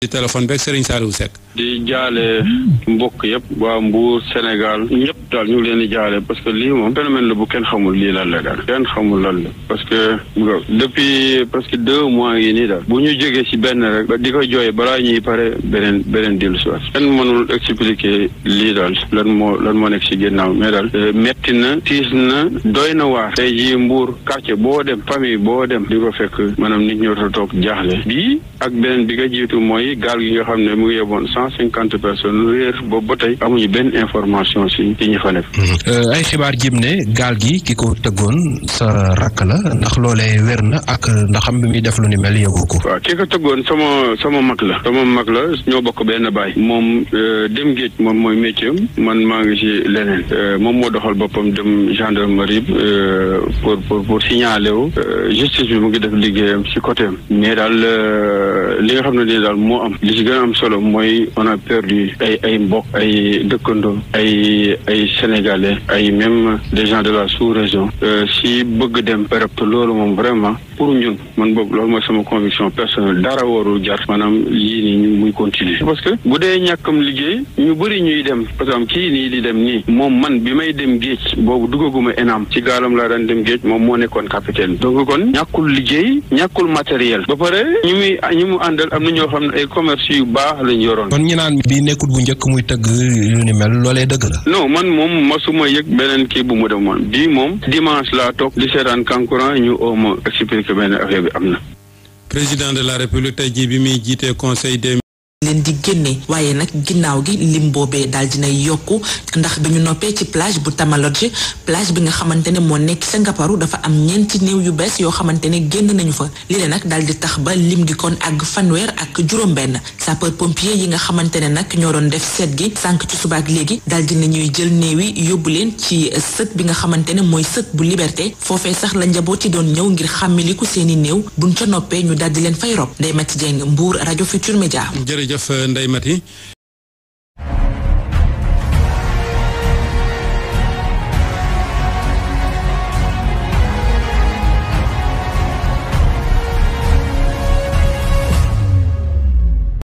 di téléphone beeg Serigne Saliou Seck. di jaale mbokk yëpp waa Mbour Sénégal ñëpp daal ñu ngi leen di jaale parce que lii moom phénomène la bu kenn xamul lii lan la daal kenn xamul lan la parce que depuis presque 2 mois yi nii daal bu ñu jógee ci benn rek ba di ko jooy balaa ñuy pare beneen dellu si waat kenn mënul expliquer lii daal lan moo nekk ci ginnaaw mais daal metti na tiis na doy na waar tey jii Mbour quartier boo dem famille boo dem di ko fekk maanaam nit ñoo toog jaaxle bii ak beneen bi nga jiitu mooy gaal gi nga xam ne mu ngi yeboon 150 personnes réer boobu ba tey amuñu benn information ci ñi fa nekk. ay xibaar jëm ne gaal gi ki ko tëggoon sa rakk la ndax loolee wér na ak ndaxam bi muy def lu ni mel yëgu ko. waaw ki ko tëggoon sama mag la ñoo bokk benn baay moom dem géej moom mooy métier man maa ngi ci leneen moom moo doxal boppam dem gendarmerie pour signaler wu justice bi mu ngi def liggéeyam ci côté am mais daal li nga xam ne nii daal moo am li ci gën a am solo mooy on a perdu ay mbokk ay dëkkandoo ay sénégalais ay même des gens de la sous-région si bëgg dem Europe te loolu moom vraiment pour ñun man boobu loolu mooy sama conviction personnelle dara warul jar maanaam yii nii ñu muy continuer parce que bu dee ñàkkam liggéey ñu bëri ñuy dem par exemple kii nii di dem nii moom man bi may dem géej boobu duggaguma ENAM ci gaalam laa daan dem géej moom moo nekkoon capitaine donc kon ñàkkul liggéey ñàkkul matériel ba pare ñi mu àndal am na ñoo xam ne ay commerce yu baax lañ yoroon. kon ñu naan bii nekkul bu njëkk muy tëgg lu ni mel loolee dëgg la. non man moom masuma yëg beneen kii bu mu demoon bii moom dimanche laa toog di seetaan kankuran ñu oo ma expliqué benn affaire bi am na. président de la république tey jii bi muy jiite conseil des. leen di génne waaye nag ginnaaw gi lim boobee daal dinay yokku ndax bi ñu noppee ci plage bu Tamalodje plage bi nga xamante ne moo nekk sa Ngaparou dafa am ñeenti néew yu bees yoo xamante ne génn nañu fa lii nag daal di tax ba lim gi kon àgg fanweer ak juróom-benn sapeur pompier yi nga xamante ne nag ñoo doon def seet gi sànq ci subaak léegi daal di nañuy jël néew yi yóbbu leen ci sët bi nga xamante ne mooy sët bu Liberté foofee sax la njaboot yi doon ñëw ngir xàmmiliku seeni néew buñ ca noppee ñu daal di leen fay rob Ndeye Mati Dieng Mbour rajo Futur Média. jërëjëf Ndeye Mati